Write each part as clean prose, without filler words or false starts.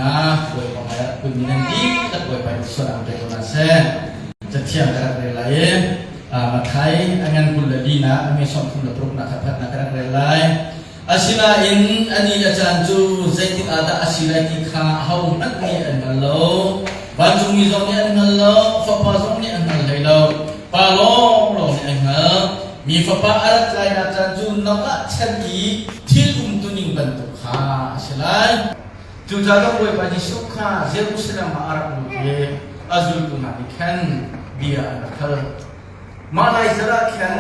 hna. Bawipa hmai ah kunmi nan dihlak Bawipa in sual ang pe ko hna seh. Cathiang ka rak rel lai i Matthai a ngan 20 le linak a mi 36 nak kha phatnak ka rak rel lai. Asinain a ni le caan cu zeitik ah dah a si lai ti kha ahohmanh nih an hngal lo. Vancungmi zong nih an hngal lo, Fapa zong nih an hngal hlei lo. Pa lawnglawng nih an hngalh. Mi Fapa a rat lainak caan cu Noah chan i thil umtuning bantuk kha a si lai. Cucaah Bawipa Jesuh kha Jerusalem ah a rak lut i a zultu hna nih khan bia an rak hal. Mah lai zarh ah khan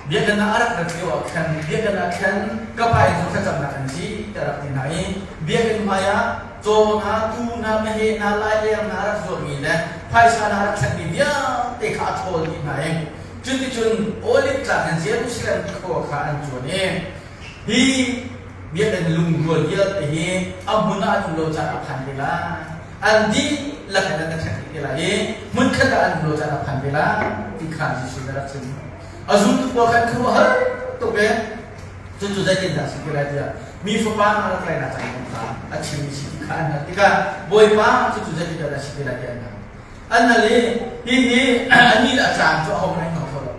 biakinn ah a rak rat lio ah khan biakinn ah khan ka pa in cu thlacamnak an si tiah a rak ti hna i biakinn hmaiah caw hna, tuu hna, meheh hna, laileng hna a rak zuarmi le phaisa hna a rak thlenmi vialte kha a ṭhawl dih hna i cuticun Oliv tlang in Jerusalem khua kha an cuan i hi biakinn lungrual vialte hi a hmun ah an um lo caan a phan te lai. An dihlak in an ka ṭhek dih te lai i hmunkhat ah an um lo caan a phan te lai ti kha Jesuh nih a rak chim. A zultu pawl khan khuaruahhar tuk i cucu zeitindah a si te lai tiah mi fapa a rak lainak caan kong kha a chimmi si ti kha an hngalh tikah Bawipa cucu zeitindah a si te lai tiah an hal. An hal i hihi a ni le a caan cu ahohmanh an hngal kho lo.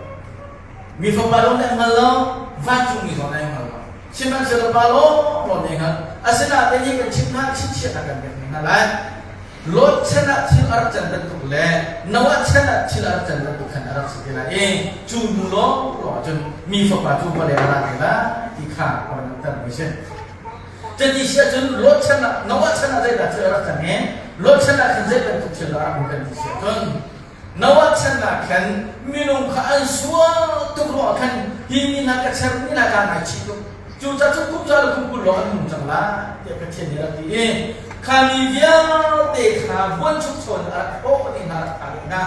Mi fapa lawng nih an hngal lo, vancungmi zong nih an hngal lo. Sihmanhsehlaw pa lawnglawng nih hngalh. Asinain hi kan chimh hna, chingchiahnak kan pek hna lai. Lot chan ah thil a rak can bantuk le Noah chan ah thil a rak can bantuk khan a rak si te lai i cu hnu lawnglawng ah cun mi fapa cu vawlei a ra te lai ti kha a van langhtermi a si. Cuti si ahcun Lot chan ah Noah chan ah zeidah thil a rak cang i Lot chan ah khan zei bantuk thil dah a rak um kan ti si ahcun Noah chan ah khan minung kha an sual tuk ruangah khan hi mi hna ka chermi hna kaa ngaichih tuk. Cucaah cun kum za le kum 20 lawng an nung cang lai tiah Pathian nih a rak ti i kha mi vialte kha buanchukcho in a rak hrawh dih hna, a rak thah dih hna.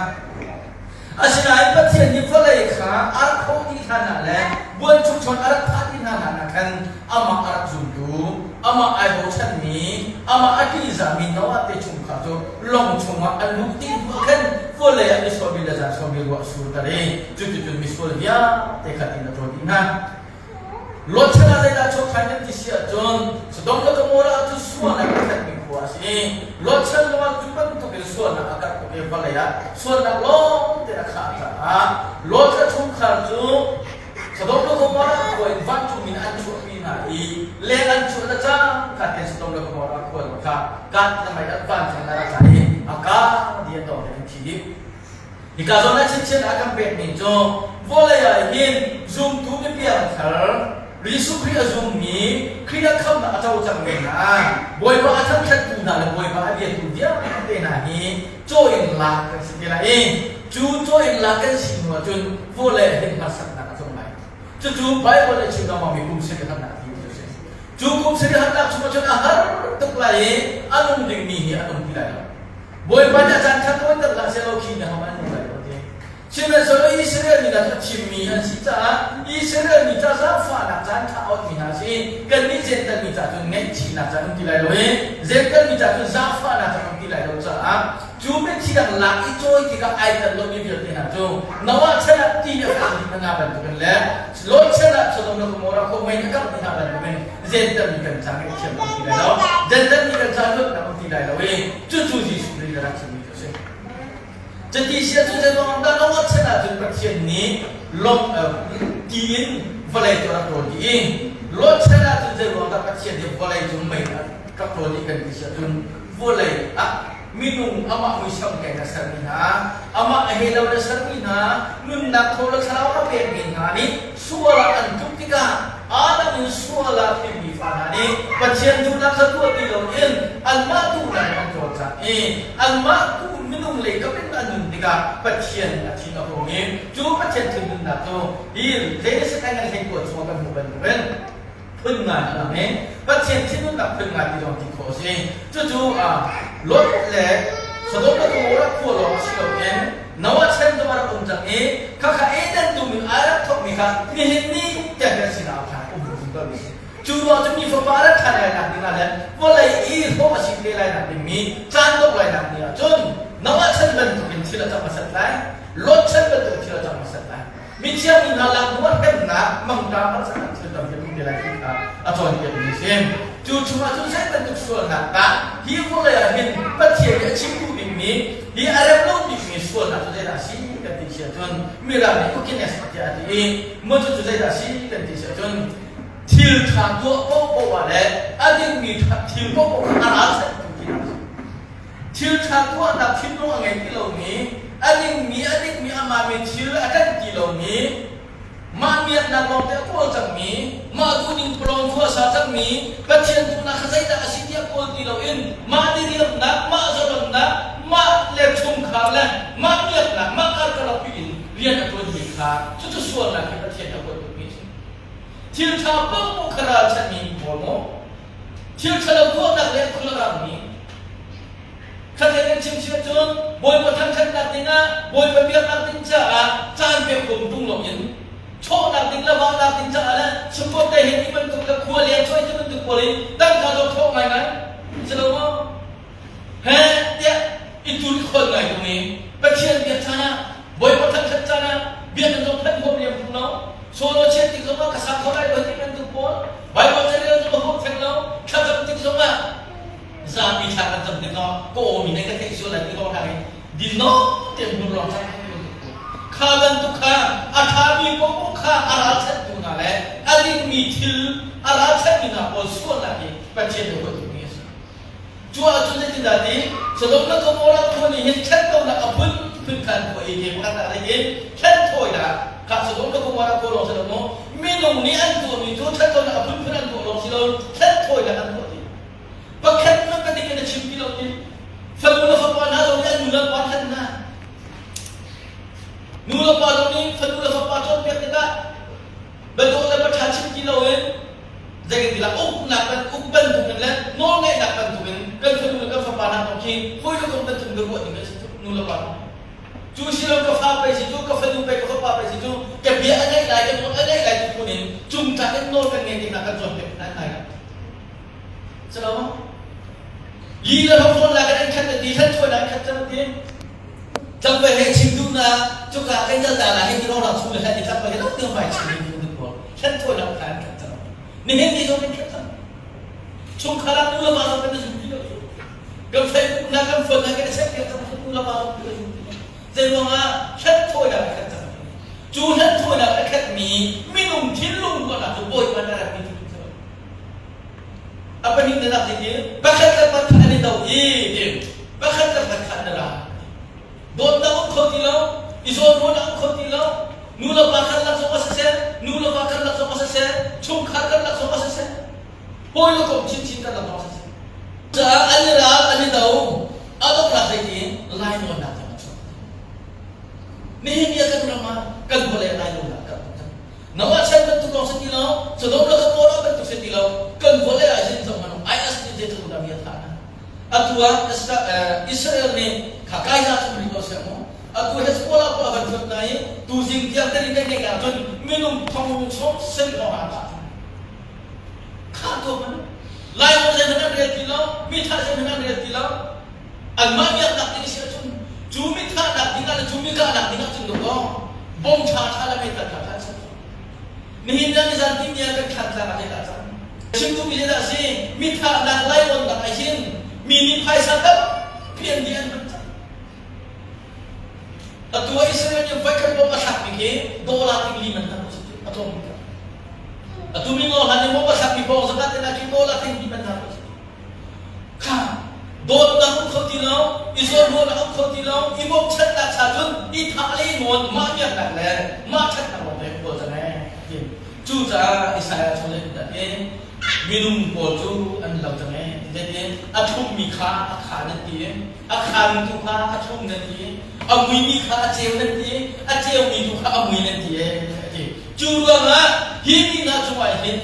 Asinain Pathian nih vawlei kha a rak hrawh dih hlan ah le buanchukcho in a rak thah dih hna hlan ah khan amah a rak zumtu, amah ai bochanmi, amah a ṭihzahmi Noah te chungkhar cu lawng chungah an luh dih hnu ah khan vawlei ah misual le zan sawmi ruah a surter i cuticun misual vialte kha tin a ṭawl dih hna. Lot chan ah zeidah chuak ṭhan kan ti si ahcun Sodom le Gomorrah cu sualnak a khatmi khua a si. Lot chan zongah cu bantukin sualnak a karh tuk i vawlei ah sualnak lawng te a khah caah Lot le chungkhar cu Sodom le Gomorrah khua in vancung in an chuahpi hna i leng an chuah le cangka tein Sodom le Gomorrah khua zong kha kat le mei an vancung in a rak tla i a kang dih an dong in an thi dih. Hika zawn ah chinchin a kan pekmi cu vawlei ah hin zumtu mipiangthar Jesuh Khrih a zummi Khrih a khamnak a co cangmi hna Bawipa a thangṭhattu hna le Bawipa a biatu vialte hna hi caw in lak kan si te lai i cu caw in lak kan si hnu ahcun vawlei ah hin harsatnak a tlung lai. Cucu Baibal a chim lengmangmi kum sarih harnak ti cu a si. Cu kum sarih harnak chung ahcun a har tuk lai i a nung dingmi hi a nung ti lai lo. Bawipa nih a caan kha tawiter hlah sehlaw khi na ham an nung lai lo ti. Sihmanhsehlaw Israel mi hna cu a thimmi an si caah Israel mi ca zaangfahnak caan ṭha a awtmi hna a si. Kannih Jentail mi ca cun ngaihchihnak caan um ti lai lo i Jentail mi ca cun zaangfahnak caan um ti lai lo caah cu mithi dang lak i cawi tikah ai tel lomi vialte hna cu Noah chan ah ti a kang dih hna bantukin le Lot chan ah Sodom le Gomorrah khua mei a kangh dih hna bantukin Jentail mi kan ca ngaihthiam um ti lai lo. Jentail mi kan ca luatnak um ti lai lo i cucu Jesuh Khrih nih a rak chimmi cu a si. Cuti si ahcun zeiruang dah Noah chan ahcun Pathian nih lawng ti in vawlei cu a rak rawl dih i Lot chan ahcun zeiruang dah Pathian nih vawlei cu mei a rak rawl dih kan ti si ahcun vawlei ah minung amah muisam keng a sermi hna, amah a he lo le sermi hna, nunnak thaw le thlarau a pekmi hna nih sual ah an tluk tikah Adam in sual ah hrinmi fa hna nih Pathian duhnak kha tuah ti loin anmah duhnak in an cawlcang i anmah tu minung lei kap in an nun tikah Pathian a thin a hung i cu Pathian thinhunnak cu hi Genesis a ngan 19 chungah kan hmuh bantukin phun ngai a lang i Pathian thinhunnak phun ngai ti zong ti khawh a si. Cucu Lot le Sodom le Gomorrah khua lawng si loin Noah chan zong a rak um cang i khakha Eden dum in ai rak thawkmi kha nihin ni tiang kan sinah a phan um zungzal mi si. Cu ruang cu mi fapa rak ṭhan lai nak ding ah le vawlei i hlawh a si te lai nak dingmi caan dongh lai nak ni ah cun Noah chan bantukin thil a cang hmasat lai, Lot chan bantukin thil a cang hmasat lai. Mithiang mi hna lak hnu ah hremnak mangṭam harsatnak thil tampi a um te lai ti kha a cawnpiakmi a si. Cu chungah cun zei bantuk sualnak dah hi vawlei ah Bawipa nih a chim duh bikmi hi a rem lo bikmi sualnak cu zeidah a si kan ti si ahcun Mirang nih wickedness tiah a ti i maw cucu zeidah a si kan ti si ahcun thil ṭha tuah paohpaoh ah le a dingmi thil paohpaoh kha a ralchanhtu tinak a si. Thil ṭha tuahnak thinlung a ngei ti lomi, a dingmi a dikmi amah mi thil a ṭanh ti lomi, Mah biaknak lawngte a kawl cangmi, mah duhning pawlawng khua a sa cangmi, Pathian duhnak kha zeidah a si tiah kawl ti loin mah diriamnak, mah zalonnak, mah le chungkhar le mah biaknak, mah karkalak pi in rian a ṭuanmi kha cucu sualnak hi Pathian a huat tukmi a si. Thil ṭha paohpaoh kha ralchanhmi pawl maw? Thil ṭhalo tuahnak le a khul a rangmi? Khatlei kan chim si ahcun Bawipa thangṭhatnak dingah, Bawipa biaknak ding caah caan pek huam ṭung loin chawhnak ding le vahnak ding caah le sungkawt te hin ti bantuk le khua leng chuai ti bantuk pawl in tangka zong thawh ngaingai si lo maw? He tiah i tur i khawn ngai tung i Pathian biak caan ah Bawipa thangṭhat caan ah biakinn zong phanh huam liam ṭung lo solo chiat tik zongah ka sa kho lai lo ti bantuk pawl Bible carel zong a huam theng lo thlacam tik zongah Zapi thla kan cam tikah ka aw mi nih ka theih sual lai ti ko hna i dinno tein hmun lawng cang kha bantuk kha a ṭhami paoh kha a ralchanhtu hna le a dingmi thil a ralchanhmi hna pawl sualnak hi Pathian nih huat tukmi a si. Cu ahcun zeitindah ti Sodom le Gomorrah khua nih hin ṭhatlonak a phunphun kha an tuah i te pakhat ah zeitin hlenthawinak kha Sodom le Gomorrah khua lawng si lo maw minung nih an tuahmi cu ṭhatlonak a phunphun an tuah lawng si lo hlenthawinak an tuah ti. Pakhat hmanh ka dik in a chim ti lo ti. Fanu le fapa hna zong nih an nu le pa hlan hna. Nu le pa zong nih fanu le fapa cawnpiak tikah biadawh le biaṭha chim ti loin zeitintilah uknak ban uk bantukin le nawlngeihnak bantukin kan fanu le kan fapa hna kong khi hawi le kom bantukin biaruah ding an si nu le pa cu si lo ka fa pei si cu ka fanu pei ka fapa pei si cu ka bia a ngaih lai ka nawl a ngaih lai ti phun in cungtlak in nawl kan ngei tikah kan cawnpiak hna lai lo Silo li le hrawkhrol la kan khat ti hlan chuan an khat cang ti tlangval he chim duh na cuka kan kal ta la hei ti ro chung le hlan ti tlangval he lo tiang vai chim ding tu pawl hlan chuan an khat khat cang nihin ni zong kan khat cang chungkhar ah nu le pa zong kan zum ti lo kan Facebook na kan phone na kan check piak cang nu le pa zong kan zum ti lo zei ruangah hlan thawinak a khat cang cu hlan thawinak a khat mi minung thinlung ruahnak cu bawipa na rat mi A pahnihnak hi pakhat le pakhat an i do i pakhat le pakhat na ra. Dawtnak um kho ti lo, i zawnruahnak um kho ti lo, nu le pa karlak zong a siseh, nu le va karlak zong a siseh, chungkhar karlak zong a siseh, hawi le kom chinchin karlak zong a siseh. Caah an i ral, an i do, a donghnak zeitin lainawnnak zong a chuak. Nihin ni ah kan ram ah kan vawlei lainawnnak kan Noah chan bantuk lawng si ti lo, Sodom le Gomorrah bantuk si ti lo, kan vawlei ah hin zoh hmanh IS nih zeitluk dah mi a thah hna. Atu ah Israel nih kha Gaza cu rih ko seh mu. Atu Hezbollah pawl a van thuat hna i tuzing tiang kan in kan ngeih ahcun minung thong sawm sarih lawng ah thah cang. Kha tuah hmanh. Lainawn zeihmanh an rel ti lo, mi thah zeihmanh an rel ti lo. Anmah biaknak ding si ahcun cu mi thahnak ding ah le cu mi kahnak ding ahcun dawkaw bom ṭha ṭha le meithal ṭha ṭha an ser. Nihin le nizan timi ah kan thlan tlang ah zeidah cang? Chim duhmi zeidah a si? Mi thahnak lainawnnak ah hin mi nih phaisa tampi an dih an hman cang. Atu ah Israel nih voikhat bom a thlakmi khi dollar ting li man tam a tlawm bik. Atu mi ngo hlan nih bom a thlakmi bawng zakat in ah khi dollar ting li man tam Kha dawtnak um kho ti lo, i zawnruahnak um kho ti lo, i bawmchannak cha cun i thah le i nawn mah miaknak le mah ṭhatnak lawng te kawl cang ee ti. Cucaah Isaiah chung le in minung pawl cu an lo cang ee ti zeitin a thlummi kha a kha nan ti i a khaami tu kha a thlum nan ti i a muimi kha a ceu nan ti i a ceumi tu kha a mui nan ti ee a ti. Cu ruangah hi mi hna cungah hin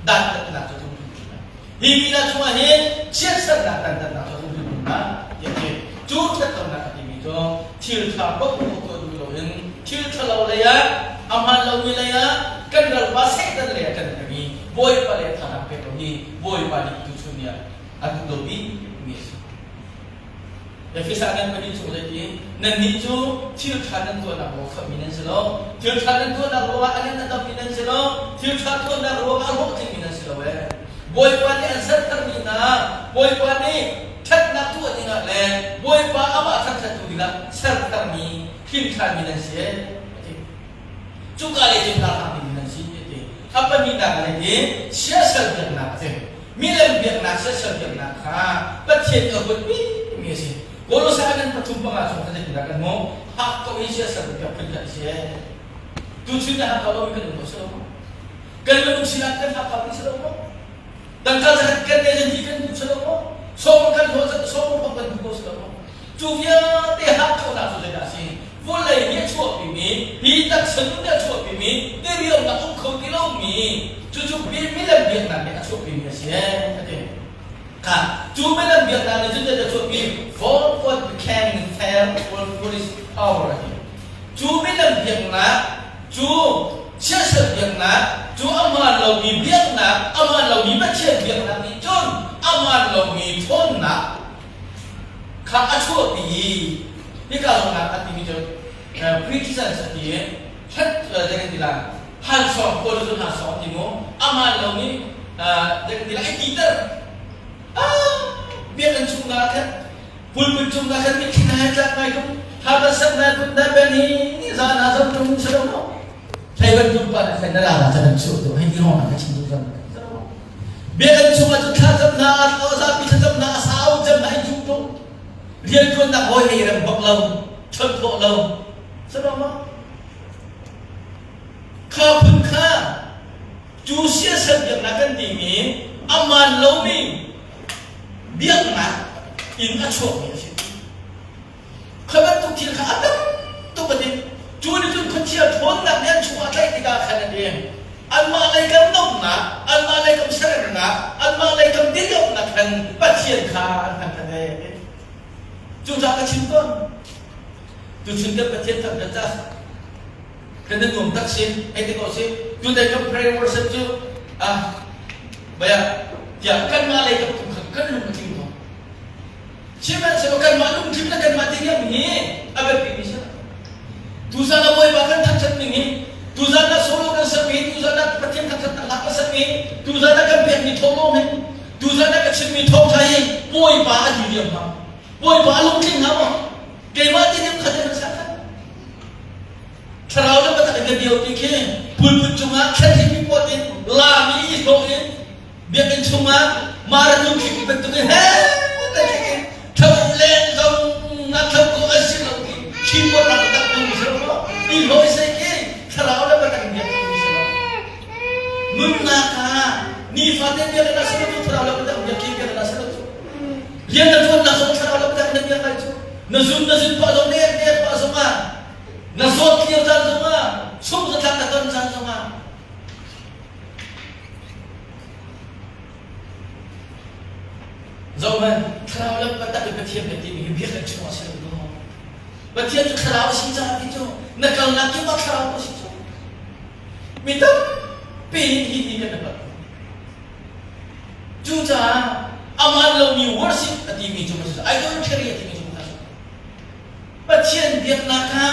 dantatnak cu tlung Hi mi hna chungah hin chiatsernak dantatnak cu a tlung hrimhrim hna tiah a ti. Cu ṭhatlonak a timi cu thil ṭha paohpaoh tuah duh loin thil ṭhalo lei ah a hmaan lomi lei ah kan ralpa Satan lei ah kan peng i Bawipa lei ah thazaang pek lo hi Bawipa nih tuchun ni ah a duh lo bikmi a si. Efesa nan pahnih chung zeiti nannih cu thil ṭha nan tuahnak ruang khamhmi nan si lo, thil ṭha nan tuahnak ruangah a ngan a dammi nan si lo, thil ṭha tuahnak ruangah a hlawhtlingmi nan si lo ee. Bawipa nih an sertermi hna, Bawipa nih ṭhatnak tuah dingah le thangṭhattu dingah ser tharmi, hrin ṭhanmi nan si a ti. Cuka lei cu hna ding nan si a ti. A pahnihnak ah hi siasal biaknak a si. Milem biaknak siasal biaknak kha Pathian a huatmi mi a si. Kolosai nan pathum panga chung kha zeitindah kan hmuh? Hak ko i siasal biak phun kan si. Tuchun na hak ko lomi kan um ko si lo maw? Kan minung sinah kan hak ko si lo maw? Tangka zakhat kan ne zan hi kan duh si lo maw? Sawm kan hlawh zat sawm kan duh ko si lo maw? Cu vialte hakkauhnak cu zeidah a si? Vawlei nih a chuahpimi, hi taksa nun nih a chuahpimi, diriamnak um kho ti lomi, cucu milem biaknak nih a chuahpimi a si a ti. Kha cu milem biaknak nih cun a chuahpi for what became fair for foolish power a ti. Cu milem biaknak, cu siasal biaknak, cu a hmaan lomi biaknak, a hmaan lomi Pathian biaknak nih cun a hmaan lomi ṭhawnnak kha a chuahpi i hika zongah a timi cu preachers a ti i hlat zei kan ti lai hansawng kawl cu hansawng ti mu amah lo nih zei kan ti lai ai titer biakinn chung ah khan pulpit cung ah khan mitthli hna he tlak ngai tum thla sak na kun na ben hi ni zan ah zong tum si lo no hlei bantuk pa na khan na la la chan an chuah tu hei ti rong ka chim tu zong Biakinn chungah cun thlacamnak, zapi thlacamnak a sau cem hna i cu tuk. Rianṭuannak hawi hei rem bak lo, chawnh khawh lo. Sano ma? Kha phun kha cu siasal biaknak kan timi aman lomi biaknak in a chuakmi a si. Kha bantuk thil kha a tam tuk a ti. Cu nih cun khuachia ṭhawnnak nih an chungah tlaih tikah khan an i anmah lei kan nomhnak, anmah lei kan seremnak, anmah lei kan dirkamhnak khan Pathian kha an thangṭhat ee. Cucaah ka chim tawn. Tuchun kan Pathian thangṭhat ca kan i nuam tak si, hei ti ko si. Today kan prayer worship cu ah baya tiah kanmah lei kan tum khan kan lung a tling ko. Sihmanhsehlaw kanmah lungthin le kanmah diriam hi a biapimi si. Tuzan ah Bawipa kan thangṭhat ning hi, tuzan ah solo kan sermi hi, tuzan ah Pathian thangṭhatnak hla kan sermi hi, tuzan ah kan pekmi thawhlawm hi, tuzan ah ka chimmi thawngṭha hi Bawipa a diriam hnga. Bawipa a lungtling hnga maw? Keimah diriam kha te hmasa khan. Thlarau le biatak in ka dio ti khi pulpit cungah thlenhimi puat in lami i hlawh in Biakinn chungah mara nu khi bantuk in he in tho len zong na tho ko a si lo ti keyboard rak tak tu mi si lo i loi se ki thlarau le biatak in biak mi si lo nunnak kha nifate biak na si lo cu thlarau le biatak biak ki biak na si lo cu rian na tuannak zong thlarau le biatak na biak lai cu na zun na zun pah zong nek nek pah zong ah na zawt lio caan zong ah sung zathlak na ton caan zong ah Zohhmanh, thlarau lam biatak in Pathian kan timi hi biakinn chungah si lo maw? Pathian cu thlarau a si caah ti cu na kalnak kip ah thlarau a si cu. Mi tampi nih hi hi kan i Cucaah aman lomi worship a timi cu idolatry a timi cu Pathian biaknak kha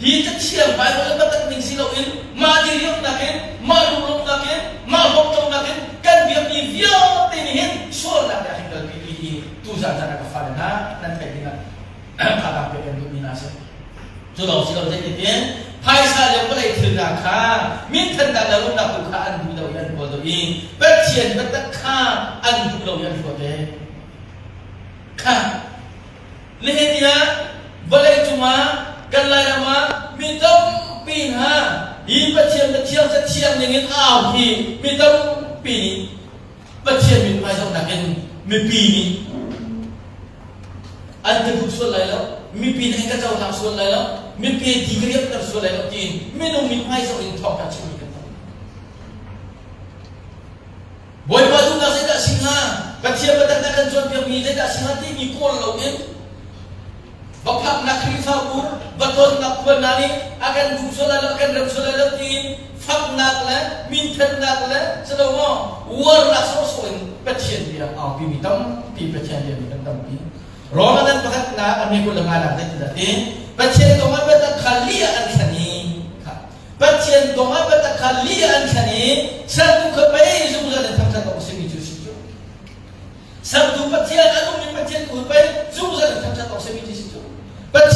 hi cathiang Baibal a biatak ning si loin mah diriamnak in, mah lunglawmhnak in, mah hlawhtlonak in kan biakmi vialte nih hin sualnak nih a kan kalpi ti hi tuzan caan ah ka fale hna nan theih dingah thazaang pek kan duhmi hna a si. Cu lawng si lo zeitintiah phaisa le vawlei thil hna kha minthannak le rumnak tu kha an duh lo i an kawl deuh i Pathian biatak kha an duh lo i an hlawt ee. Kha Nihin ni ah vawleicung ah kan Lairam ah mi tampi hna hi Pathian Pathian cathiang ning in au hi mi tampi nih Pathian mithmai zohnak in mipi nih an ka duh sual lai lo mipi nih an ka cohlang sual lai lo mipi ti ka riamter sual lai lo tiin minung mithmai zoh in thawngtha chimmi kan tam. Bawipa duhnak zeidah a si hnga? Pathian biatak na kan cawnpiakmi zeidah a si hnga timi kawl loin va phaknak Khrihfabu, va tonnak khua hna nih a kan duh sual lai lo, a kan rem sual lai lo tiin faknak le minthannak le si lo maw uarnak sawhsawh in Pathian bia aupimi tampi Pathian bia mi kan tampi. Roman an pakhatnak a mi kul le nga nak zeitindah ti Pathian kong ah biatak kha lih ah an thlen i Pathian kong ah biatak kha lih ah an thlen i sertu kha pei zungzal in thangṭhat awk a simi cu si cu. Sertu Pathian a nungmi Pathian tu pei zungzal in thangṭhat awk a simi cu si cu. Pathian.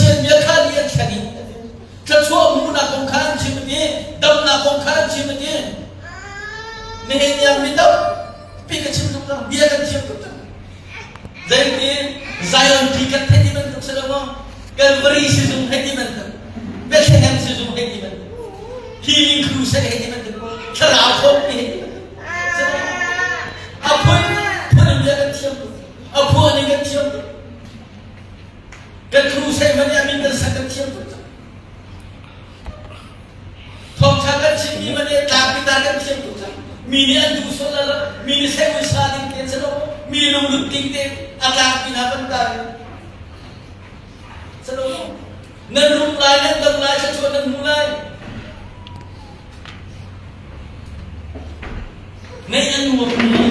Calvary sizung hei ti bantuk, Bethlehem sizung hei ti bantuk, Healing Crusade hei ti bantuk, thlarau thawngpi hei ti bantuk. A phun phun in bia kan thiam tuk. A phuah ning kan thiam tuk. Kan crusade hmanh nih a min kan sak kan thiam tuk. Thawngṭha kan chimmi hmanh nih tlangpi ta kan thiam tuk cang. Mi nih an duh sual lo, mi nih seh sa ding te an si lo, mi lunglut ding te a tlangpi hna kan tar. Si lo, nan rum lai, nan dam lai, thluachuah nan hmu lai. Ngaih a nuammi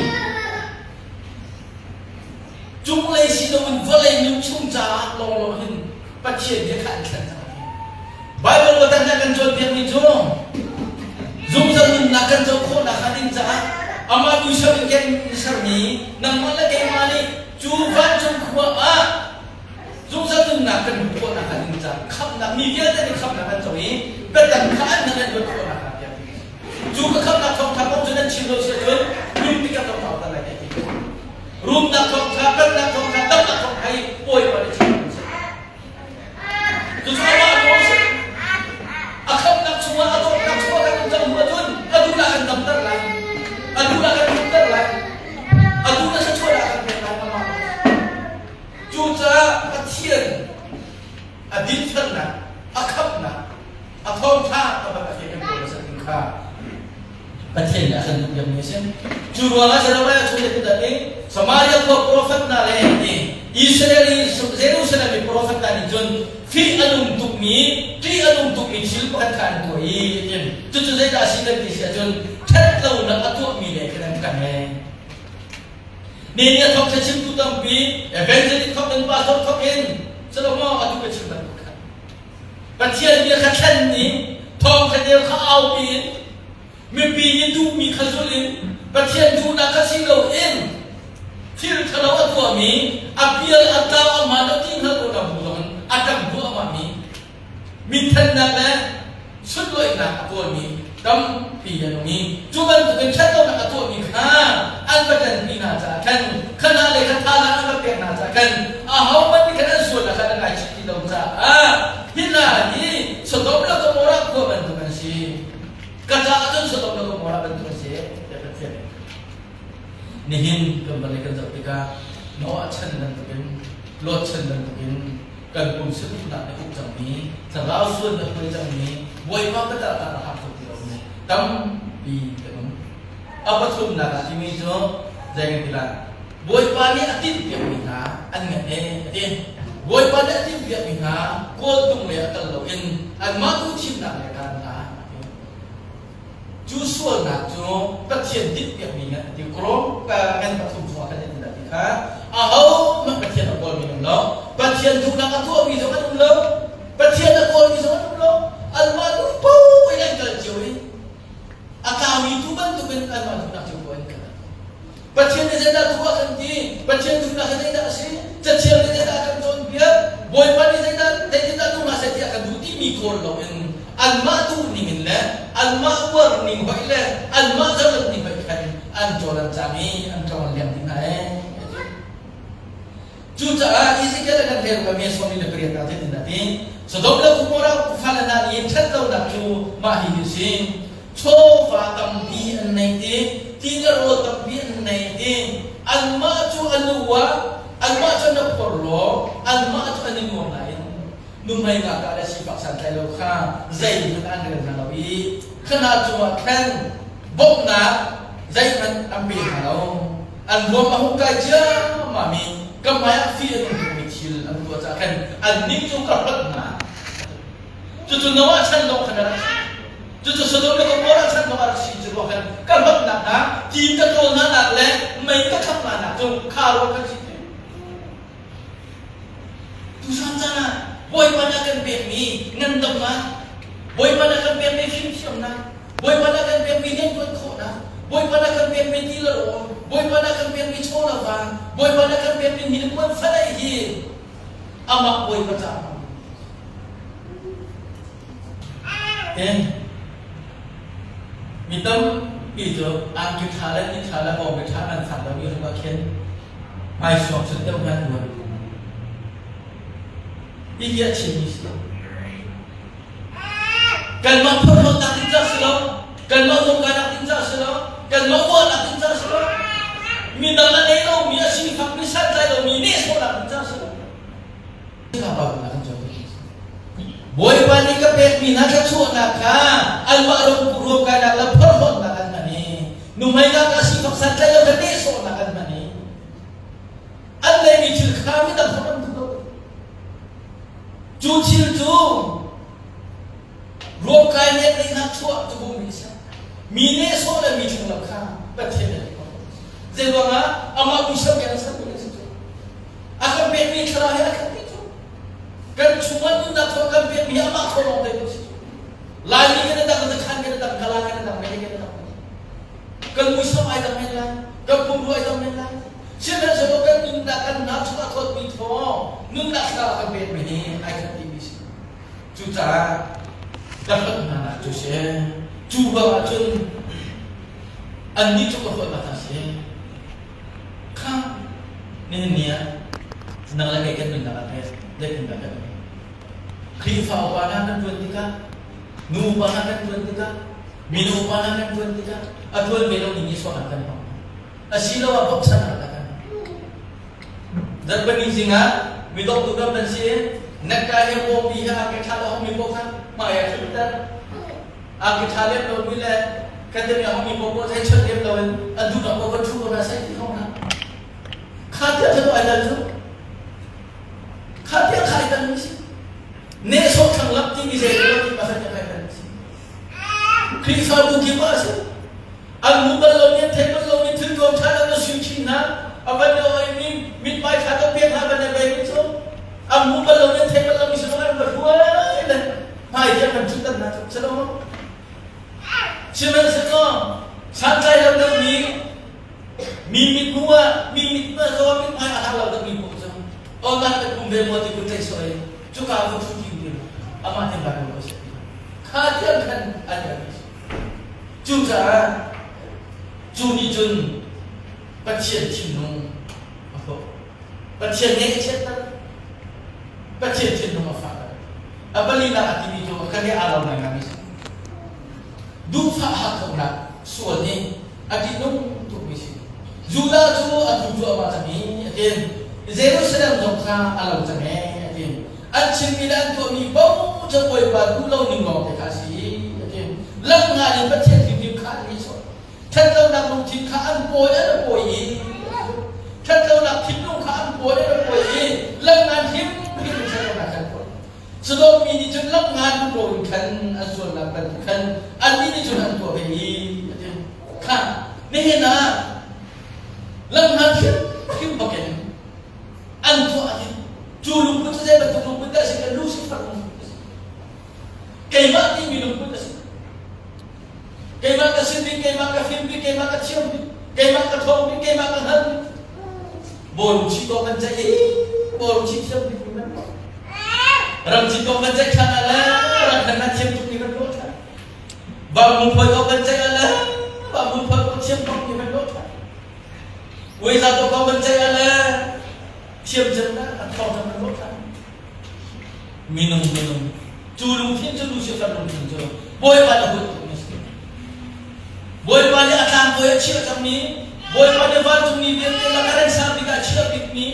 cunglei si loin vawlei nun chung caah lawnglawng hin Pathian bia kha an thlen cang. Baibal watan ah kan cawnpiakmi cu zungzal nunnak kan co khawhnak hnga ding caah amah muisam in ken sermi nangmah le keimah nih cu vancung khua ah zungzal nunnak kan hmuh khawhnak hnga ding caah khamhnak mi vialte nih khamhnak kan co i biatak kha an nan an luat khawhnak hnga tiah cu ka khamhnak thawngtha kong cu nan chim lo si ahcun rum tikah thawngtha kan lai tiah ti rumnak thawngtha pennak thawngtha damnak thawngtha hi bawipa nih chim Cucu amah nawl si. A khamnak chungah a dawtnak chungah kan um cang hnu ahcun a duh ah kan damter lai. A duh ah kan rumter lai. A duh na thluachuah ah kan pek lai amah nawl. Cucaah Pathian a dinfelnak, a khamhnak, a thawngṭha a van a kan kawl a ding kha Pathian nih a kan duh piakmi a si. Cu ruangah Jeremiah chung le tutan i Samaria khua profet hna le Israel i Jerusalem i profet hna nih cun fih a nung tukmi, ṭih a nung tukmi thil pakhat kha an tuah i a ti. Cucu zeidah a si kan ti si ahcun ṭhatlonak a tuahmi le khan an kan e. Ni a thawk chimtu tampi evangelist thawk in pastor thawk in Salomo atu ka chim bantuk khan Pathian bia kha thlen i thawngtha deu kha aupi in mipi nih duhmi kha zulh in Pathian duhnak kha si loin thil ṭhalo a tuahmi a pial a tlau a hmaan lo ti hngalh ko na bu zong in a ṭang duahmahmi Minthannak le sunlawihnak a kawlmi tampi an um i cu bantukin ṭhatlonak a tuahmi kha an va ṭanpi hna caah khan kha le kha thazaang an va pek hna caah khan ahohmanh nih khan an sualnak kha an ngaichih ti lo caah hi hna hi Sodom le Gomorrah khua bantuk an si. Ka caah cun Sodom le Gomorrah bantuk an si tiah Pathian nihin kan vawlei kan zoh tikah Noah chan bantukin Lot chan bantukin kan pum saduhnak nih uk cangmi thlarau sual nih hruai cangmi Bawipa biatak ah a hak tuk ti lomi tampi kan um. A pathumnak ah timi cu zei kan ti lai? Bawipa nih a timhpiakmi hna an ngan e a ti. Bawipa nih a timhpiakmi hna kawltung lei ah kal loin anmah tu thimnak lei khan hna a ti. Cu sualnak cu Pathian tinhpiakmi ngan a ti. Krom ngan pathum chungah khan zeitindah ti kha ahohmanh Pathian a kawlmi an um lo. Pathian duhnak a tuahmi zong an um lo. Pathian a kawlmi zong an um lo. Anmah duh paoh in an kal cio i a tlaumi tu bantukin anmah duhnak cio paoh in kal. Pathian nih zeidah tuah kan ti? Pathian duhnak hi zeidah a si? Cathiang nih zeidah a kan cawnpiak? Bawipa nih zeidah zeitindah duh hna seh ti a kan duh timi kawl loin anmah duh ning in le anmah uar ning hoih le anmah zalon ning hoih khan an cawl an cang i an tlong an liam dih hna ee. Cucaah Ezekiel a kan rel kami 48 ah zeitindah ti? Sodom le Gomorrah fale hna nih ṭhatlonak cu mah hihi a si. Chawva tampi an nei ti, ti le rawl tampi an nei ti. Anmah cu an uah, anmah cu an phorhlaw, anmah cu an i nuam nain nuhmei ngakah le sifak santlai lo kha zeihmanh an rel hna lo i khana cungah khan bawmhnak zeihmanh an pe hna lo. An ruam a hung kai ciammam i ka hmaiah fih a nung tukmi thil an tuah caah khan annih cu ka hlonh hna. Cucu Noah chan lawng khan a rak si. Cucu Sodom le Gomorrah chan lawng a rak si cu ruah khan ka hlonhnak hna, ti ka ṭawl hna nak le mei ka khangh hna nak cu kha ruah khan si. Tuchan caan ah Bawipa nih a kan pekmi ngandamnak, Bawipa nih a kan pekmi fimthiamnak, Bawipa nih a kan pekmi rianṭuan khawhnak, Bawipa nih a kan pekmi ti le rawl, Bawipa nih a kan pekmi chaw le va, Bawipa nih a kan pekmi mi le puan fadaih hi amah Bawipa caah Ten mi tampi cu angki ṭha le ni ṭha le bawmmi ṭha nan fak lomi ram ah khin hmaisuang chun deuh kan uan. Hihi a chimmi si. Kanmah phorhlawtnak ding ca si lo, kanmah lungkainak ding ca si lo, kanmah uahnak ding ca si lo, midang a nei lomi a sifakmi santlai lomi nehsawhnak ding ca si lo. Bawipa nih ka pekmi hna thluachuahnak kha anmah ruamkainak le phorhlawtnak an hman i nuhmeinak a sifak santlai lo kha nehsawhnak an hman i an neihmi thil kha midang kha an duh lo. Cu thil cu ruamkai le neihnak chuah cu bungmi a si. Mi nehsawh le mi thlanglamh kha Pathian nih a tuah. Zeiruangah amah muisam keng a sermi a si cu. A kan pekmi thlarau he a khat dih cu. Kan chungah nunnak thawng kan pekmi hi amah thawng lawng te a si cu. Laimi kan i dang, Zakhan kan i dang, Kala kan i dang, Mene kan i dang. Kan muisam ai dang men lai, kan pumrua ai dang men lai. Sihmanhsehlaw kan nunnak kan hna chungah thawtmi thawng nunnak thlarau kan pekmi hi ai khat dihmi si. Cucaah ka hlawt hnanak cu si. Cu ruangah cun annih cu ka hlawtnak hna si. Kha nihin ni ah nang le kei kan nunnak ah teh zeitindah kan um? Khrihfa upa hna kan ṭuan tikah, nu upa hna kan ṭuan tikah, mino upa hna kan ṭuan tikah a ṭuan ve lomi nih sualnak kan hmang. Asiloah bawmchannak kan Zarhpini zingah midawtu ram nan si i necktie he pawpi he angki ṭha lo hongmi paoh kha hmai ah ṭhutter. Angki ṭha lem lomi le kan timi a hongmi paoh paoh hei chawnh lem loin an duhnak paoh van ṭhu ko hna seh ti hong hna. Kha tiah ṭhalo ai dal cu. Kha tiah kha ai dal mi si. Nehsawh thlanglamh timi zei lo ti pasal tiah kai dal mi si. Khrihfabu kip ah a si. An hmu bal lomi, an thei bal lomi thil tuam ṭha lo na sui chin hna. A van le oimi mithmai ṭha ka pek hna van le bei cu. An hmu bal lomi, an thei bal lomi sinah an va hruai le hmai tiang kan ṭhutter hna cu si lo maw? Sihmanhsehlaw santlai lo deuhmi mi mithmuh ah mi mithmuh ah zaw mithmai a har lo deuhmi paoh cu online kan um ve maw ti kun tlaih sawh i cuka va ṭhu ti u amah nih Bible ko seh kha tiang khan an kan Cucaah cu nih cun Pathian thinlung a hrawh. Pathian nih a chiatter. Pathian thinlung a fahter. A palinak a timi cu kan i aa lo ngaingaimi si. Duhfah hakkauhnak sual hi a ṭihnung tukmi si. Judah cu a tlu cuahmah cang i a ti. Jerusalem zong kha a lo cang ee a ti. An chimmi le an tuahmi paoh cu Bawipa duh lo ning lawng te kha a si a ti. Langngan in Pathian hrimhrim kha an nihsawh. Ṭhatlonak lungthin kha an pawi an pawi i ṭhatlonak thinlung kha an pawi an pawi i langngan hrimhrim in ṭhatlonak kha an pawi. Sodom mi nih cun langngan rumro in khan an sualnak bantuk khan annih nih cun an tuah ve i a ti. Kha nihin ah langngan hrimhrim bakin an tuah hi cu lungput cu zei bantuk lungput dah a si kan Lucifer lungput a si keimah timi lungput a si keimah ka sin bik keimah ka fim bik keimah ka thiam bik keimah ka ṭhawng bik keimah ka hngal bik bawlung chi kong kan ceih i bawlung chi thiam bik mi man ram chi kong kan ceih ṭhan ah le ram khan na thiam tuk mi kan ruah ṭhan bangmung phoi kong kan ceih ah le bangmung phoi kong thiam tuk mi kan ruah ṭhan Uiza to ko kan ceih le thiam cem na an thawng cem kan ruah Minung minung cu lungthin cu Lucifer lungthin cu Bawipa na huat tuk mi si. Bawipa nih a tlangbawi a chiah cangmi Bawipa nih vancungmi vialte lakah an sang bik ah a chiah bikmi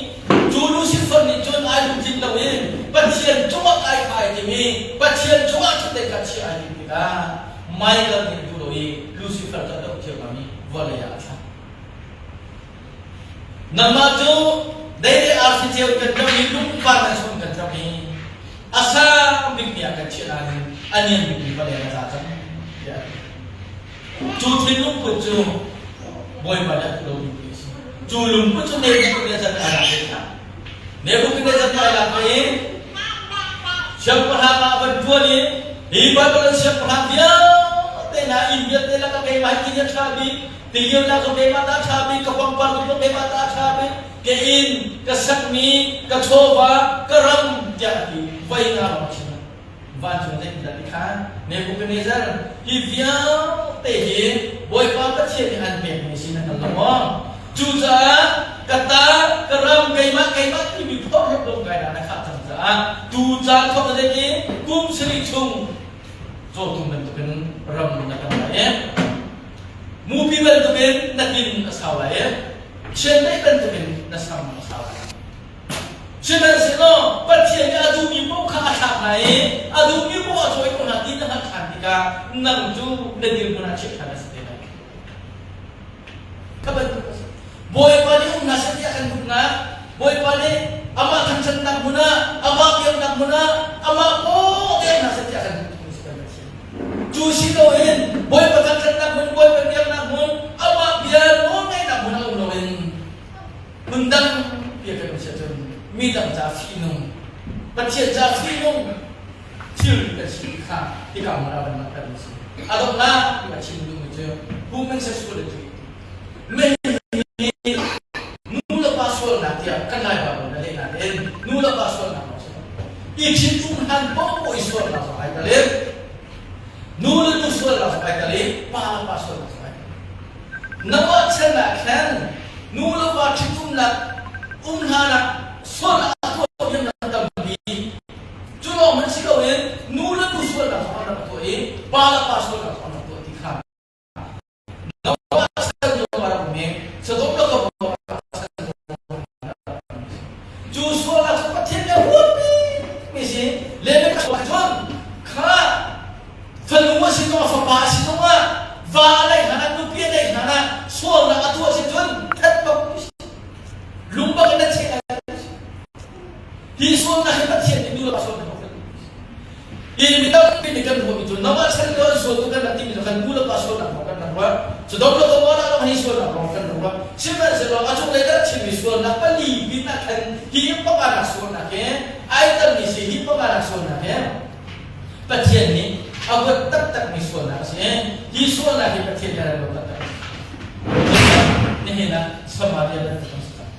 cu Lucifer nih cun ai lungtlin lo i Pathian cungah kai kha ai tim i Pathian cungah ṭhutdei kha chiah ai tim tikah Michael nih a duh lo i Lucifer cu a doh thiam i vawlei ah a thlak. Nangmah cu dei le arfi ceu kan ṭam i lungvar le sum kan ṭam i a sang bikmi ah kan chiah nain a niam bikmi vawlei ah na tla cang tiah a ti. Cu thinlungput cu Bawipa nih a duh lo bikmi a si. Cu lungput cu Nebuchadnezzar nih a lak ve hna. Nebuchadnezzar nih a lak ve i siangpahrang ah a van ṭuan i hi Babylon siangpahrang vialte hna inn vialte lakah keimah hi ti a ṭha bik Tilian ka keimah ta ṭha bik, ka pangpar ka keimah ta ṭha bik, ka inn, ka sakmi, ka chawva, ka ram tiah a ti. Voi nga lawng a chim. Vancung zeitindah ti kha Nebuchadnezzar hi vialte hi Bawipa Pathian nih an pekmi si na hngal lo maw? Cucaah ka ta, ka ram, keimah, keimah timi phorhlawt lo kai na khah cang caah. Tu caan thawk na i kum sarih chung cawtum bantukin ram na kan lai i mupi bantukin na tin a sau lai i chiandeih bantukin na sam a sau lai. Sihmanhsehlaw Pathian nih a duhmi paoh kha a thlak hna i a duhmi paoh a cawi ko hna ti na hngalh ṭhan tikah nang cu na dirhmun ah chiah ṭhan a si te lai. Kha bantuk a si. Bawipa nih um hna seh tiah kan duhnak, Bawipa nih amah thangṭhatnak hmun ah, amah biaknak hmun ah, amah paw te hna seh tiah kan duh tuk si kan Pathian. Cu si loin Bawipa thangṭhatnak hmun, Bawipa biaknak hmun, amah bia nawlngaihnak hmun ah um loin hmun dang bia kan um si ahcun mi dang ca fihnung, Pathian ca fihnung thil kan si kha hika hmun ah van langhter mi si. A donghnak a chim duhmi cu human sexuality mei nu le pa sualnak tiah kan Lai Baibal na leh nain nu le pa sualnak lawng si lo. I ṭhitum hlan paohpaoh i sualnak zong ai tel i nu le nu sualnak zong ai tel i pa le pa sualnak zong ai tel. Noah chan ah khan nu le pa ṭhitumnak um hlan ah sualnak a tuah mi tampi Cu lawng hmanh si loin nu le nu sualnak zong an rak tuah i pa le pa sualnak zong an rak tuah ti kha Noah chan zong a rak um i Sodom le Gomorrah chan zong cu sualnak cu Pathian nih a huatmi mi si le cun kha fanu a si zongah fapa a si zongah va a neih hlan ah nupi a neih hlan ah sualnak a tuah si cun that bak lung bak in na cheh lai Hi sualnak hi Pathian nih nu le pa sualnak a Hi mi tampi nih kan ruahmi cu nangmah chan lio an sual tu kan rak timi cu kan nu le pa sualnak lawng kan rak ruah. Sodom le Gomorrah lawng hi sualnak lawng kan rak ruah. Sihmanhsehlaw a cunglei kan chimmi sualnak pali pin ah khan hi panganak sualnak he ai telmi si hi panganak sualnak he Pathian nih a huat taktakmi sualnak a si. Hi sualnak hi Pathian nih a rak ruat taktak. Nihin ah Samaria bantuk kan si cang.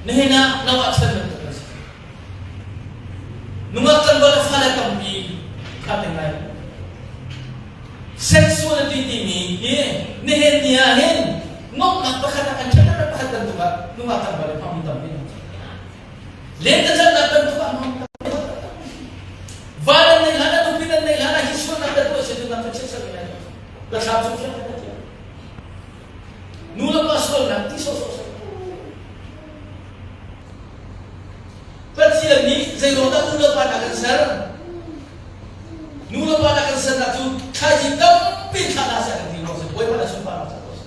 Nihin ah Noah chan bantuk kan si. Nungak tlangval le fale tampi kha te ngai. Sexuality timi hi nihin ni ah hin nuamhnak pakhat ah kan ṭhatnak pakhat bantuk ah nungak tlangval le hmangmi tampi an um. Lentecelhnak bantuk ah hmang tampi. Va nan neih hlan ah nupi nan neih hlan ah hi sualnak ka tuah si tu nak ka chiat ser lai. Ka thlam chung fiang ka tiah. Nu le pa sualnak ti sawhsawh seh. Pathian nih zeiruang dah nu le pa na kan ser? Nu le pa na kan sernak cu thlaici tampi thlah hna seh kan ti ruang si Bawipa na sunparnak ca si.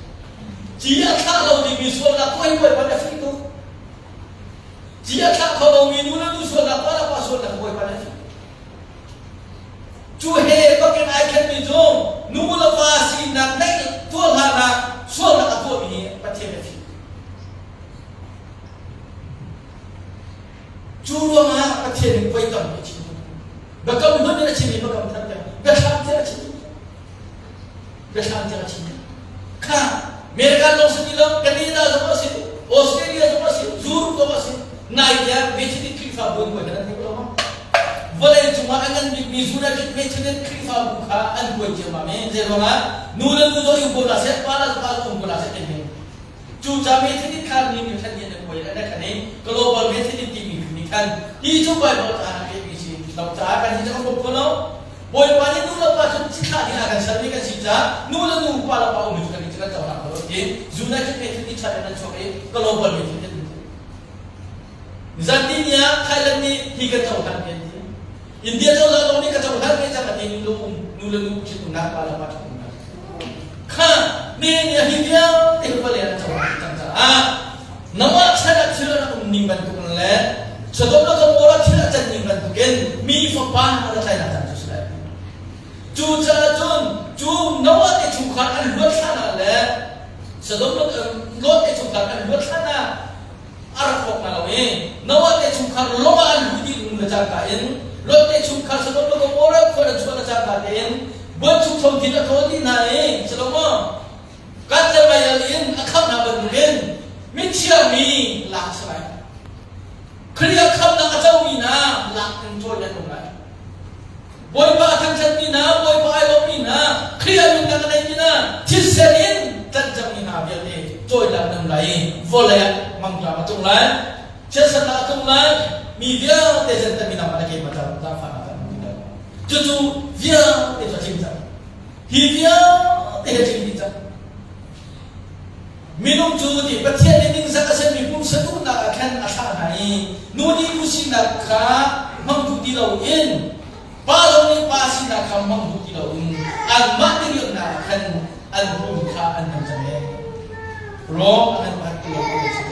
Ci a thlah lo dingmi sualnak tuah hi Bawipa na fih tuk. Ci a thlah kho lomi nu le nu sualnak pa le pa sualnak Bawipa na fih. Cu he bakin ai khenmi cu nu le va sinak neih tuah hlanah sualnak a tuahmi hi Pathian a fim. Cu ruangah Pathian nih voi tampi a chim. Biakam hlun in a chim i biakam thar tiang biathlam tiang a chim. Biathlam tiang a chim. Kha America lawng si ti lo, Canada zong a si, Australia zong a si, Europe zong a si. Nai tiang Methodist Khrihfabu an kuai kha nan thei ko lo maw? Vawlei cungah a ngan bikmi United Methodist Khrihfabu kha an kuai ciammam i zei ruangah nu le nu zong i um ko hna seh, pa le pa zong um ko hna seh timi. Cu ca Methodist kha mi nih khan an kuai an khan i Global Methodist timi nih khan hi cu Bible ca an pekmi si lo caah kan hi cu kan bawm kho lo. Bawipa nih nu le pa cu cithlah ding ah kan sermi kan si caah nu le nu pa le pa ummi cu kan nih cu kan cohlang kho lo ti United Methodist Church in an chuak i Global Methodist an Zanti ni ah Thailand nih hi kan cohlan ve ti. India cozah zong nih ka cohlan ve cang a ti nu le um nu le nu ṭhitumnak pa le pa ṭhitumnak. Kha ne ni hi vialte vale an cohlan cang caah nangmah chan ah thil an um ning bantuk le Sodom le Gomorrah thil a can ning bantukin mi fapa a ra tlainak caan cu si lai. Cucaah cun cu Noah te chungkhar an luat hlan ah le Sodom le Lot te chungkhar an luat hlan ah a rak hrawk hna lo i Noah te chungkhar lawng ah an luh dih le cangka in Lot te chungkhar Sodom le Gomorrah khua an chuah le cangka tein buanchukcho thil a thawl dih hna i si lo maw kat le meial in a khamh hna bantukin mithiang mi lak a si lai. Khrih a khamhnak a comi hna lak in cawi nan um lai. Bawipa a thangṭhatmi hna, Bawipa ai lawmmi hna, Khrih a nunnak a neimi hna, thisen in tlanh cangmi hna vialte cawilang nan um lai i vawlei ah mangṭam a tlung lai, chiatsernak a tlung lai. Mi vialte zan mi nangmah le keimah ca zaangfahnak ca ti lo. Cucu vialte cu a tling cang. Hi vialte hi a tling dih cang. Minung cu ti Pathian nih ningzak a simi pumsa duhnak ah khan a thlah hna i nu nih nu sinak kha hmang duh ti loin pa zong nih pa sinak kha hmang duh ti loin anmah diriamnak ah khan an pum kha an hman cang ee. Rom a ngan pakhat ti lo ko si.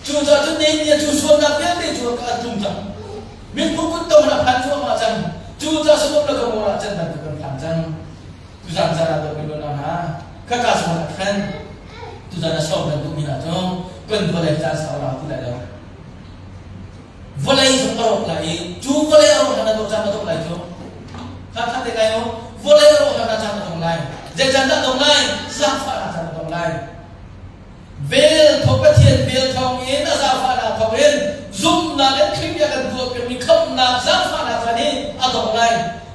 Cucaah cun Nehemiah cu sualnak vialte cu a tlung cang. Minphun kutto in a phan cuahmah cang. Cucaah Sodom le Gomorrah can bantuk kan phan cang. Tuzan caan ah dawtmi unau hna, khaka zawn ah khan tuzan a sawm kan duhmi hna cu kan vawlei caan sau rau ti lai lo. Vawlei zong a rawk lai i cu vawlei a rawk hlan ah caan a dong lai cu. Kha kha te kai u, vawlei a rawk hlan ah caan a dong lai. Zei caan dah dong lai? Zaangfahnak caan a dong lai. Vel thaw Pathian vel thawng in a zaangfahnak thawng in zumhnak in Khrih bia kan tuah piakmi khamhnak zaangfahnak caan hi a dong lai.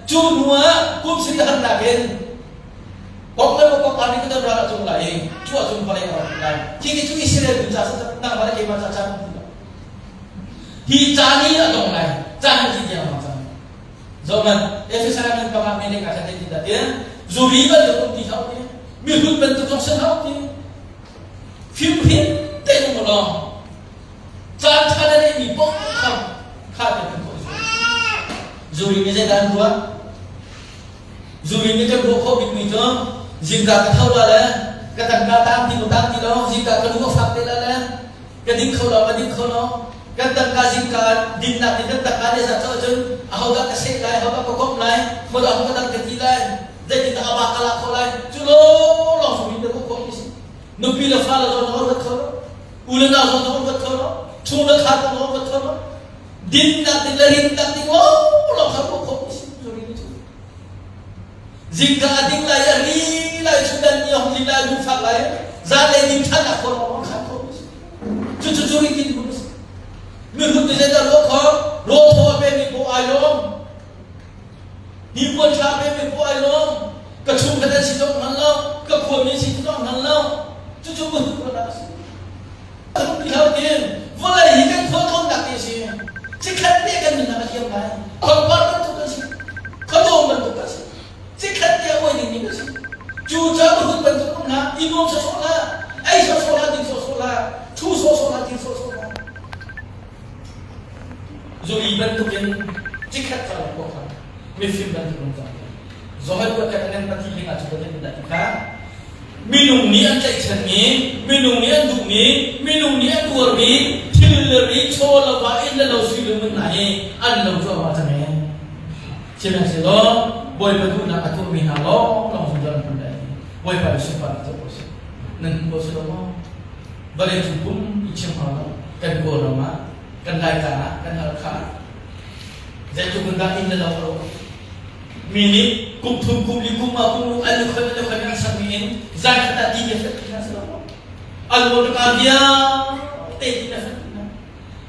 Cu hnu ah kum sarih harnak in kok le kok arni kan ral a tlung lai i cu ahcun vawlei a rawk lai. Khi khi cu Israel mi ca nangmah le keimah ca caan hi caan hi a dong lai. Caan hi ti tiang mang cang. Zohman, Efesa min panga mi leng ah khan zeitin dah tiah zuri bantuk um ti hlah ti, mihrut bantuk zong si hlah ti, fimhrin tein um law caan ṭha na neihmi paoh kha kha te kan tuah zuri nih zeidah an ruah? Zuri nih kan ruah khawh bikmi cu zingka ka tho la le ka tangka taang ti maw taang ti lo, zingka ka lu a fak te la le ka ding kho lo ka ding kho lo kan tangka zingka dinnak nih kan tangka nih zat cun ahodah ka seh lai ahodah ka komh lai hodah ka dang ka ti lai zeitindah a ba ka lak kho lai cu lawng sung in na ruah khawh mi si nupi le fale zong na ruat kho lo u le nau zong na ruat kho lo chung le khar zong na ruat kho lo dinnak ding le rinnak ding lawng lawng kha ruah khawh mi si Zingka a ding lai a ri lai chundan ni a hung tlin lai lungfak lai zanlei ding ṭhan a khaw lawng khan kho cu cu cu ri tin hmun mihrut nih zeidah ruah kho rawl thaw a pemi paoh ai lawm hnipuan ṭha a pemi paoh ai lawm ka chungkhat an si zong hman lo ka khuami si zong hman lo cucu mihrut ruahnak a si Vawlei hi kan khualtlawnnak te a si. Cikhat te kan nunnak a liam lai. Pangpar bantuk kan si. Khuadawm bantuk kan si. Cikhat te a uai dingmi kan si. Cu caah hut bantuk um hlah, i nuam sawsawh hlah, ei sawsawh hlah, ding sawsawh hlah, thu sawsawh hlah, ding sawsawh hlah. Zuri bantukin cikhat ca lawng kha mifim bantuk um cang. Zohal buat kan ngan pati ling ah cu kan dah ti kha Minung nih an tlaihchanmi, minung nih an duhmi, minung nih an uarmi thil le ri, chaw le va, inn le lo sui le ngun hna hi an lo cuahmah cang ee. Sihmanhsehlaw Bawipa duhnak a tuahmi hna lawnglawng zungzal an hmun lai. Bawipa nih sunparnak co ko seh. Nan hmu ko si lo maw? Vawlei cung pum i chim hau lo. Kan Kawlram ah, kan Laitlang ah, kan Halkha ah zeitluk in dah inn le lo a rawh. Mi nih kum thum kum li kum ah kum an i khon an i khon an sakmi in zan khat ah ti ne fet ti hna si lo an motorka vialte ti na fet ti hna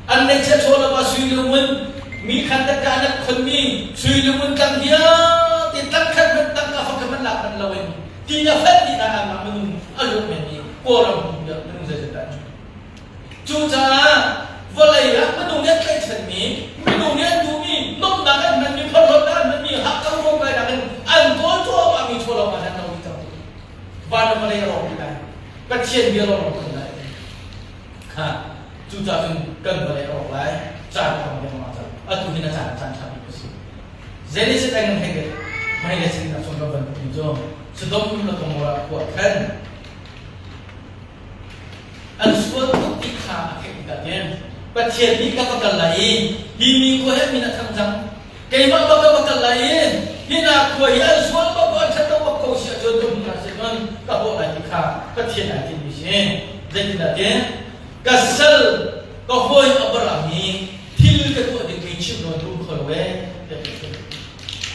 an neihchiah chaw lo ah sui le ngun mi khan tak ka an khon mi sui le ngun tlang vialte tlang khat hmanh tangka fak hmanh lak hmanh lo in ti na fet ti hna anmah minung a luat men mi kawlram minung zeizat dah Cucaah vawlei ah minung nih an tlaihchanmi, minung nih an duhmi, nuamhnak an hmanmi, phorhlawtnak an hmanmi, hakkau ruamkainak in an kawl cuahmahmi chawlawng ah an lo dih cang. Van le vawlei a rawk dih lai. Pathian bia lawng rawk kun lai. Kha cucaah cun kan vawlei a rawk lai. Caan a dong lengmang cang. Atu hin a caan caan ṭha bik a si. Zenih set ai nan hei hei le sin nak chung kan van cu Sodom le Gomorrah khua khan An sual tuk ti kha a theih tikah khin Pathian nih ka va kal lai i hi mi khua he min a thang cang. Keimah bak ka va kal lai i hi hna khua hi an sual bak ko an ṭhat lo bak ko si ahcun ka hmu hna seh cun ka hawh lai ti kha Pathian ai tinhmi si. Zeitindah ti ka sal ka hawi Abraham hi thil ka tuah dingmi chimh nawn rum kho lo ee tiah ka ti.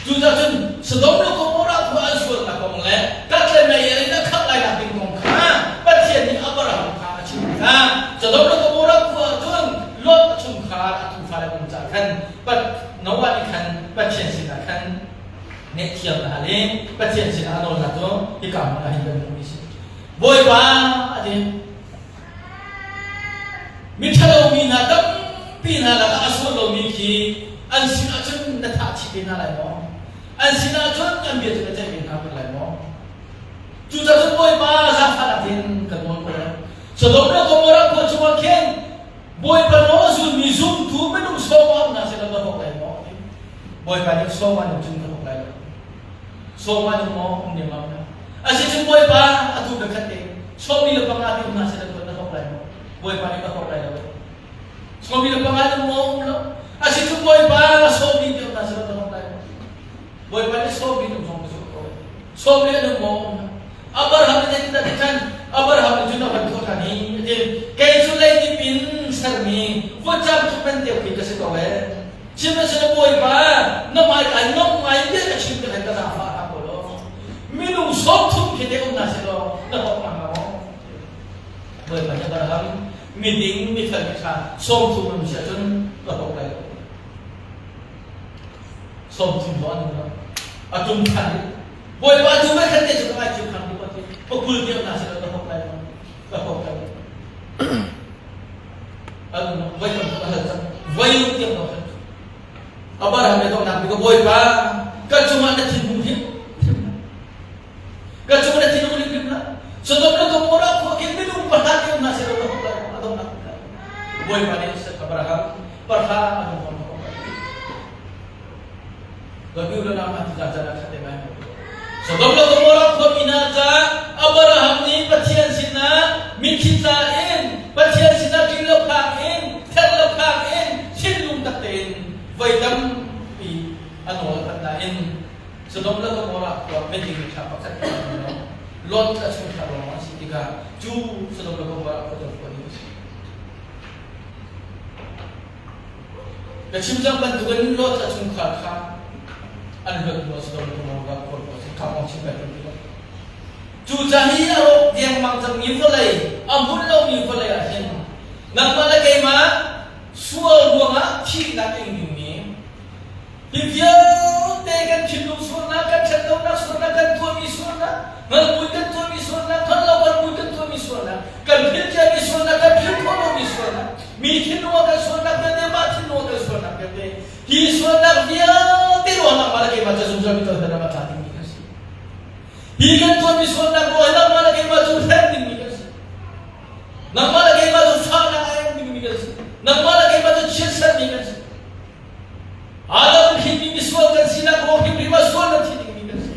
Cucaah cun Sodom le Gomorrah khua an sualnak kong le kat le mei in a khangh lainak ding kong kha Pathian nih Abraham kha a chimh tikah Sodom le Gomorrah khua ah cun Lot a chungkhar a tuufale um caah khan Noah nih khan Pathian sinah khan ngaihthiam a hal i Pathian sinah a nawlnak cu hika hmun ah hin kan hmuhmi a si. Bawipa a ti. Miṭhalo mi hna tampi. tampi hna lakah a sual lomi khi an sinah cun na thah chih te hna lai maw? An sinah cun an bia cu na ceih ve hna kun lai maw? Cucaah cun Bawipa zaangfahnak in kan nawl ko lai. Sodom le Gomorrah khua chungah khin Bawipa nawl a zulmi zumtu minung sawm hna seh law na hawk lai maw? Bawipa nih sawm an cun ka hawk lai lo. Sawm an maw um nem am A si cun Bawipa atu ka khat te sawmi le panga ti um hna seh law na hawk lai maw? Bawipa nih ka hawk lai lo. Sawmi le panga ti maw um lo. A si cun Bawipa sawmi ti um hna seh law na hawk lai maw? Bawipa nih sawmi um zong ka zumh ko. Sawmi an um maw um Abraham nih zeitindah ti khan Abraham nih cun a van thawh ṭhan i a ti kei cu leidip in sermi vutcam thukmen deuh khi ka si ko ee. Sihmanhsehlaw Bawipa na hmai ai nomh ngai bia ka chim ka ka zaangfah hna ko law minung 30 khi te um hna seh law na hawk hna hnga maw? Bawipa nih Abraham miding mifel miṭha 30 an si ahcun ka hawk lai lo. 30 lo an um lo. A tum ṭhan i Bawipa cu mei khat te cu ka ngaithiam hram ding ti pakul tiang hna seh law ka hawk lai lo. Ka hawk lai lo. An voi tam a hal cang. Voi tiang lo hal. Abraham le donghnak bik Bawipa ka cungah na thinhung hrim ka cungah na thinhung hrim hrim hlah. Sodom le Gomorrah khua khin minung pahra te hna seh law ka hawk lai a donghnak bik Bawipa nih Abraham pahra a hung hawk Sodom le Gomorrah khuami hna caah Abraham nih Pathian sinah mitthli tla in Pathian sinah ṭin lo phak in ther lo phak in thinlung tak tein voi tampi a nawl a nain Sodom le Gomorrah khua miding ṭha pakhat hmanh an um lo. Lot a chungkhar lawng an si tikah cu Sodom le Gomorrah khua cu khua ding a si. Ka chim cang bantukin Lot a chungkhar kha an luat hnu ah Sodom le Gomorrah khua khua si kha kong chim kai tim ti lo. Cu ca hi a rawk dengmang cangmi vawlei, a hmun lomi vawlei ah hin nangmah le keimah sual ruangah thihnak ing dingmi Hi vialte kan thinlung sualnak, kan ṭhatlonak sualnak, kan tuahmi sualnak, hngalhpui kan tuahmi sualnak, hngalh lo kan kan tuahmi sualnak, kan philh ciami sualnak, kan philh khawh lomi sualnak, mi thinlung ah kan sualnak vialte, mah thinlung ah kan sualnak vialte, hi sualnak vialte ruangah mah le keimah cu zungzal mi toidan ah a tla dingmi kan si. Hi kan tuahmi sualnak ruangah mah le keimah cu hrem dingmi kan si. Nangmah le keimah cu fahnak a eng dingmi kan si. Nangmah le keimah cu chiatsermi kan si. Adam hrinmi misual kan sinak ruang hrimhrim ah sual na thi dingmi kan si.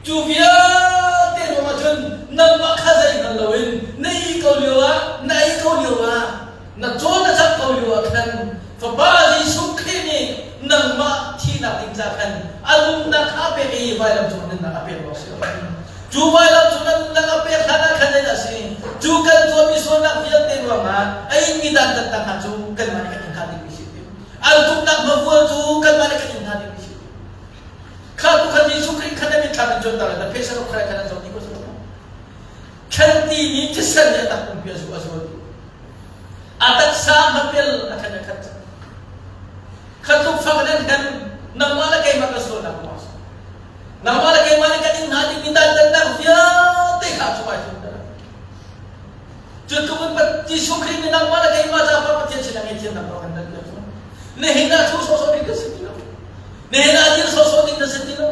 Cu vialte ruangah cun nangmah kha zei hngal loin na ih ko lio ah na ei ko lio ah na cawn na cam ko lio ah khan Fapa Jesuh Khrih nih nangmah thihnak ding ca khan a nunnak kha a pek i vailam cung nunnak a pek lawng si loin cu vailam cung na nunnak a pek hlan ah khan zeidah a si cu kan tuahmi sualnak vialte ruangah a inmi dantatnak hna cu kanmah nih kan in hnga dingmi si Al tuknak hmavual cu kanmah nih kan in hna ding si. Kha tu khan Jesuh Khrih khan na mitthlam in cuanter le na pheisa khan khan an zoh ti ko si lo. Thlanti nih thisen nih a tak pumpi a zu a zual. A taksa hmapel a khan a khat. Kha tluk fak nan hem nangmah le keimah ka sualnak ruang si. Nangmah le keimah nih kan in hna ding mi dantatnak vialte kha cu ai tlun Cu tluk in Jesuh Khrih nih nangmah le keimah caah Pathian sinah ngaihthiamnak tuah kan dal piak cu. Nihin ah thu sawhsawh ding kan si ti lo. Nihin ah dir sawhsawh ding kan si ti lo.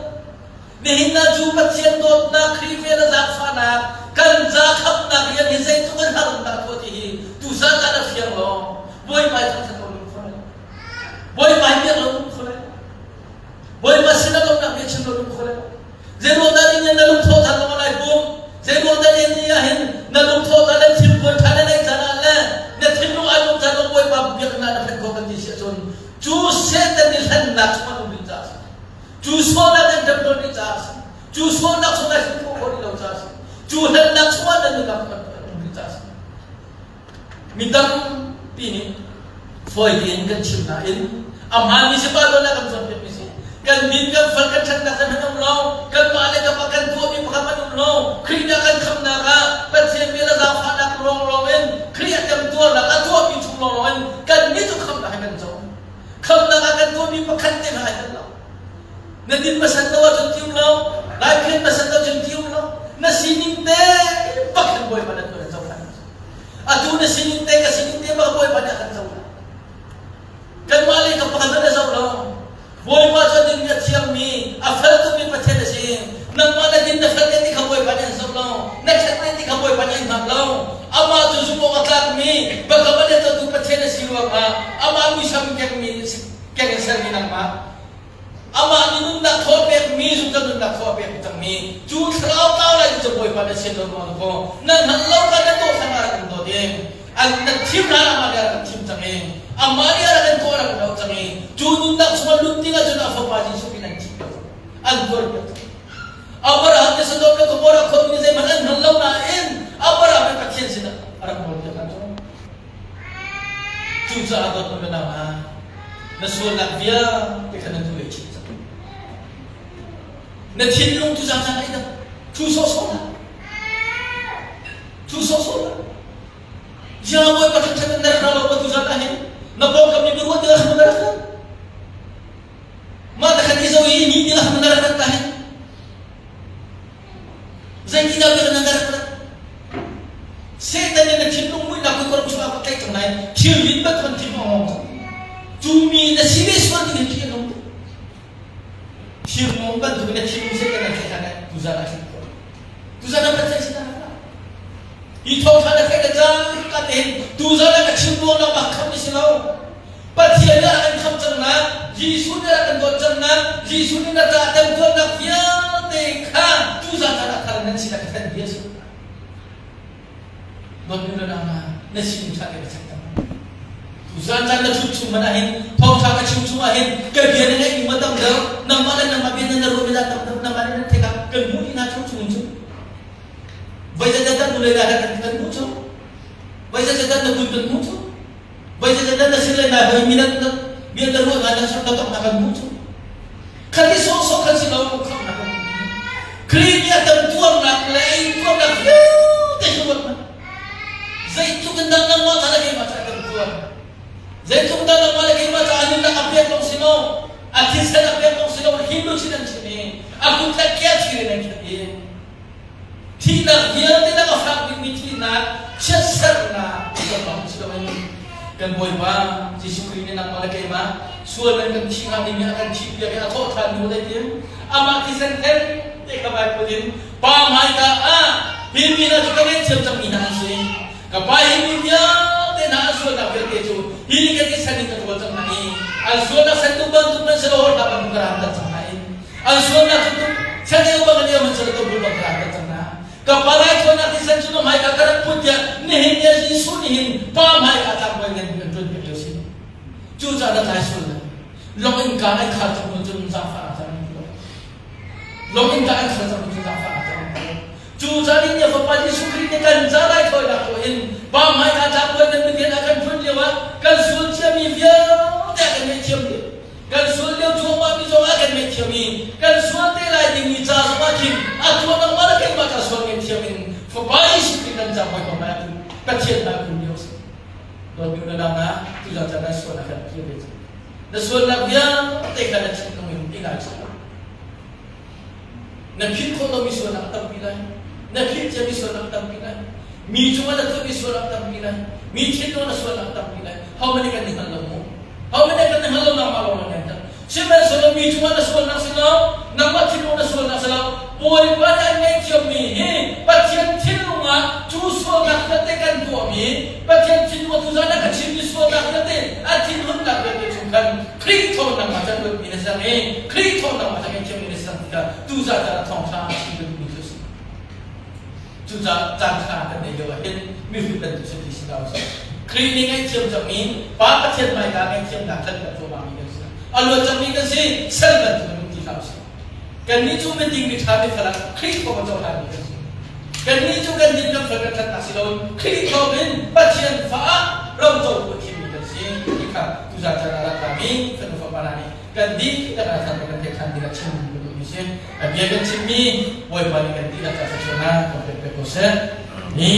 Nihin ah cu Pathian dawtnak Khrih vel a zaangfahnak kan ca khamnak rian hi zeitluk in har dah tuah ti hi tuzan ah na fiang law Bawipa i thangthat lo lung kho lai. Bawipa i biak lo lung kho lai. Bawipa sinah lawmhnak bia chim lo lung kho lai. Zeiruang dah ni na lungthawh than lo lai pum? Zeiruang dah ni ah hin na lungthawh than na thilpuan tha na neih caan ah le na thinlung ai lung caan Bawipa biakinn ah na phanh khawh kan ti si ahcun cu Satan i hlennak chung an um rih caah a si. Cu sualnak an ṭem tawn rih caah a si. Cu sualnak chung ai hlen khawh khawh rih lo caah a si. Cu hlennak chung ah nan nunnak an um rih caah a si. Mi tampi nih fawi tein kan chim nain a hmaanmi si pa tuan ah kan cawnpiakmi si. Kan min kan fal kan ṭhatnak zeihmanh um lo, kanmah le kanmah kan tuahmi pakhat hmanh um lo. Khrih nih a kan khamhnak ah Pathian vel a zaangfahnak lawnglawng in Khrih a temtuarnak a tuahmi chung lawnglawng in kannih cu khamhnak he kan co. Khamhnak ah kan tuahmi pakhat te hmanh ai tel lo. Na din hmasat lo ahcun ti um lo, nai phian hmasat lo cun ti um lo. Na sining te bak hin Bawipa na tuan a cohlan. Atu na sining te ka sining te bak Bawipa nih a kan cohlan. nangmah, amah muisam kengmi keng in sermi nangmah, amah nih nunnak thaw pekmi, zungzal nunnak thaw a pek cangmi, cu thlarau tlau lai cu Bawipa na sian lo ruang ko nan hngalh lo kha nan dawt hlan ah rak in dawt i an nan thim hlan amah nih a rak kan thim cang i amah nih a rak kan kawh a rak kan auh cang i cu nunnak chungah lut ding ahcun a fapa Jesuh Khrih nan thim an tuar piak cang. Abraham nih Sodom le Gomorrah khuami nih zeihmanh an hngal lo nain Abraham nih Pathian sinah a rak nawl piak hna cu. Cucaah dawtmi nang ah na sualnak vialte kha na duh le chim cang. Na thinlung tu zaangzaang ei dang. Thu sawhsawh hlah. Thu sawhsawh hlah. Zia Bawipa thangṭhat na rak ra lo ma tu zan ah hin na pawngkam nih biaruah tikah khan na rak ra. Mah ta khan i zo i ni nih na rak rat ta hin zeitindah bia na rak rat? Satan nih na thinlung muihnak kut chung ah tlaih cang lai thil rin bat hon thim ong cang cu mi na si ve sual ding hin khi an um thil mong bantuk na thinlung Satan na tlaih hlan tu zan ah thil tu zan ah Pathian sin ah hi thawngtha na theih le cang ka te hin tu zan ah ka chim ruang lang ah kham ni si lo. Pathian nih a kan khamh cangnak, Jesuh nih a kan dawt cangnak, Jesuh nih na ca temtuarnak vialte kha tuzan caan ah thar nan sinah ka thanh bia a si. Dawtmi le nau hna, na sining ṭha te ka chek cang. Tuzan caan na ṭhut chung hmanh ah hin, thawngṭha ka chim chung ah hin, ka bia na ngaih ning ma tam deuh, nangmah le nangmah bia na ruah mi dah tam deuh, nangmah nih nan theih ah kan hmuh ti hna chung chung in cu. Voi zeizat nu le dah kan kan hmuh cu? Voi zeizat na kun kan hmuh cu? Voi zeizat na sin le nai hoi mi nan bia na ruah ngai nan sak na tok na kan hmuh cu. Khan i sawhsawh khan si lo khamh na kan Khrih nih a tam tuarnak le a intuarnak vialte khi ruat hmanh. Zeitluk in dah nangmah ca le keimah ca a kan tuar. Zeitluk dah nangmah le keimah ca a nunnak a pek lawng si lo, a thisen a pek lawng si lo, hi luchin an chim i a kut le ke a thir in an khet i Thihnak vialte nak a fak bikmi thihnak chiatserhnak kan bang si loin kan Bawipa Jesuh Khrih nih nangmah le keimah sual nan kan thih hnga dingmi a kan thihpiak i a thawh ṭhan hnu zeitin amah thisen then te kha Baibal in Pa hmaika ah hi mi hna cu ka ngaihthiam cangmi hna an si. Ka pa hi mi vialte hna an sualnak vialte cu hi ni kan thisen in ka ṭawl cang hna i an sualnak sentu bantuk nan si lo hla bantuk ka ram cang hna i An sualnak cu tuk chaneu bang an iam an to bul bang ka rak cang na. Ka pa lai thuanak thisen cu na hmaika ka rak put tiah nihin ni Jesuh nih hin pa hmaika tlangbawi ngan kan ṭuan piak lio si. Cu caah na tlai sual na. Long in ka ai khar cang mun cun zaangfah nak cang lo. Long in ka ai khar cang mun cun zaangfah nak cang lo. Cu caan in fapa Jesuh Khrih nih kan ca lai thawinak tuah in pa hmaika tlangbawi ngan Pathian a kan ṭuan lio ah kan sual ciami vialte a kan ngaihthiam dih. Kan sual lio cuahmah mi zong a kan ngaihthiam i kan sual te lai dingmi ca zongah khin a tuah nangmah le keimah ca sual ngaihthiam in Fapa Jesuh Khrih kan ca Bawipa hmai ah Pathian hmai kun lio si. Dawtmi u nau na tuzan caan nan sualnak kan kir ve cang. Na sualnak vialte kha na thinlung in i ngaichih. Na philh khawh lomi sualnak a tampi lai. Na philh ciami sualnak a tampi lai. Mi cungah na tuahmi sualnak a tampi lai. Mi thinlung na sualnak a tampi lai. Ho mah nih kan i hngal lo mu. Ho mah nih kan i hngal lo nangmah lawng na hngal. Sihmanhsehlaw mi cungah na sualnak si lo, nangmah thinlung na sualnak si lo, Bawipa nih an ngaihthiammi hi Pathian thinlung ah cu sualnak vialte kan tuahmi, Pathian thinlung ah tuzan ah ka chimmi sualnak vialte a thinhunnak vialte chung khan Khrih thawng nangmah ca tuanmi na sang i Khrih thawng nangmah ca ngaihthiammi na sang tikah tuzan caan ah thawngṭha a chim duhmi cu a si. Cucaah caan ṭha kan neih lio ah hin mihrut bantuk si ti si hlah usih. Khrih nih ngaihthiam cangmi Pa Pathian hmaika ngaihthiamnak khan kan cuahmahmi kan si. A luat cangmi kan si, sal bantuk in um ti hlah usih. Kannih cu miding miṭha mifel ah Khrih thawng a cohlanmi kan si. Kannih cu kan din kan fel kan ṭhatnak si loin Khrih thawngin Pathian fa ah rocotu a thimmi kan si ti kha tuzan caan ah rak rami fanu fapa hna nih kan dihlak ah ṭhan kan theih ṭhan dingah chim ka duhmi si. A bia kan chimmi Bawipa nih kan dihlak ca thluachuahnak kan pek pek ko seh. Ni.